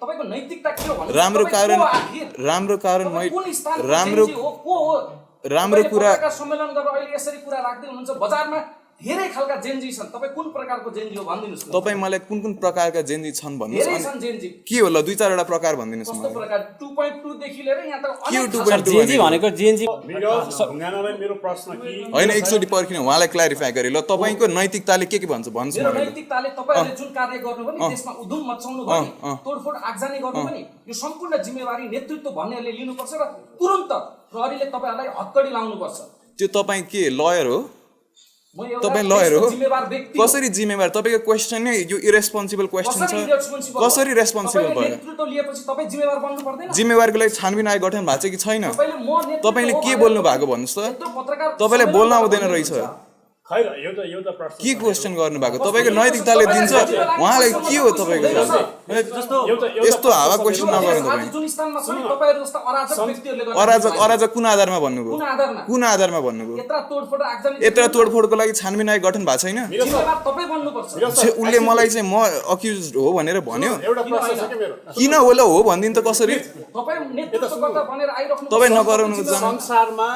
तपाईको नैतिकता के हो भने राम्रो कारण राम्रो कुरा सम्मेलन गरेर अहिले यसरी कुरा राख्दै हुनुहुन्छ बजारमा धेरै खालका जेनजी छन् तपाई कुन प्रकारको जेनजी हो भनिदिनुस् न तपाई मलाई कुन प्रकारका जेनजी छन् भन्नुस् धेरै छन् जेनजी के हो ल दुई चारवटा प्रकार भनिदिनुस् कस्तो प्रकार 2.2 देखि लिएर यहाँ त के हो अनेक 2.2 जेनजी भनेको जेनजी ढुङ्गानालाई मेरो प्रश्न के हैन एकचोटी पर्खिनु उहाँलाई क्ल्यारिफाई गरे ल तपाईको नैतिकताले के भन्छ भन्नुस् मेरो मलाई नैतिकताले तपाईहरुले जुन कार्य गर्नु पनि देशमा उधुम मचाउनु पनि तोडफोड आगजनी गर्नु पनि यो सम्पूर्ण जिम्मेवारी नेतृत्व भन्नेले लिनुपर्छ र तुरुन्त प्रहरीले तपाईहरुलाई हत्कडी लाउनु पर्छ त्यो तपाई के लयर हो म एउटा तपाई लयर हो जिम्मेवार व्यक्ति कसरी जिम्मेवार तपाईको क्वेशन नै यो इरेस्पोन्सिबल क्वेशन छ कसरी रेस्पोन्सिबल भयो नेतृत्व लिएपछि तपाई जिम्मेवार बन्नु पर्दैन जिम्मेवारको लागि छानबिन आयोग गठन भएको छ कि छैन तपाईले के बोल्नु भएको भन्नुस् त पत्रकार तपाईले बोल्न आउँदैन रहेछ खै एउटा प्रश्न के क्वेशन गर्नु भएको तपाईको नैतिकताले दिन्छ उहाँलाई के हो तपाईको यस्तो हावा क्वेशन नगर्नु तपाई जुन स्थानमा छ तपाईहरु जस्ता अराजक व्यक्तिहरुले गर्ने अराजक कुन आधारमा भन्नुभयो कुन आधारमा भन्नुभयो यत्रा तोडफोड आगजनी यत्रा तोडफोडको लागि छानबिन आयोग गठन भएको छैन जिम्मेवार तपाई बन्नुपर्छ उसले मलाई चाहिँ म अक्युज हो भनेर भन्यो एउटा प्रश्न छ के मेरो किन होला हो भन्दिन त कसरी तपाई नेतृत्व गर्दा भनेर आइराख्नु तपाई नगराउनु संसारमा